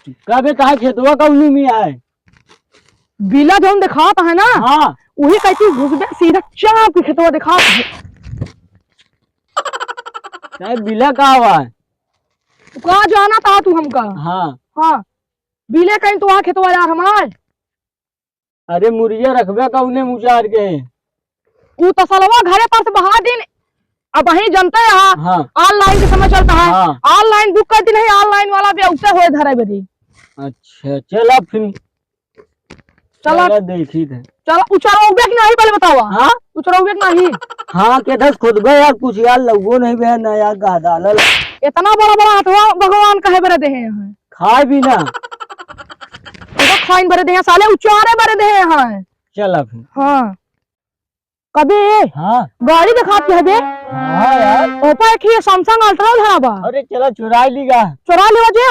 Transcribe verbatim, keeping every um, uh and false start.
का बे, काहे खेतवा कौनी में आए? बिला जौन देखात है ना, हाँ। वही कहती घुसबे सीधा चाप के खेतवा देखात है। काहे बिला का हुआ है? तू का जाना था तू हमका? हाँ। हाँ। बिले कहीं तो वहाँ खेतवा यार हमार। अरे मुर्गिया रखबे कौने मुचार के? ऊ तसलवा घरे पर से बहा दिन। अब वहीं जनते हैं, हाँ। Online के समय चलता है। हाँ। Online book कर दी नहीं, online वाला भी उसे होए धरे बदी। अच्छा, चला फिर। चला। चला देखी थे। चला, उचरौबे कि नहीं पहले बतावा। हाँ? उचरौबे कि नहीं? हाँ, के दस खुद गए यार, कुछ यार लउगो नहीं बे ना यार, गहदालल। इतना बड़ा बड़ा हथवा भगवान कहे बरे देहे हैं। खाए भी ना। तो खाइन बरे देहे हैं, साले उचारे बरे देहे हैं। चला फिर। हाँ। कबे? हाँ। गाड़ी देखात है बे? हाँ यार। ओपा एक ही Samsung Ultra धरा बा। अरे चला चुराई लीगा। चुरा लेवा जे,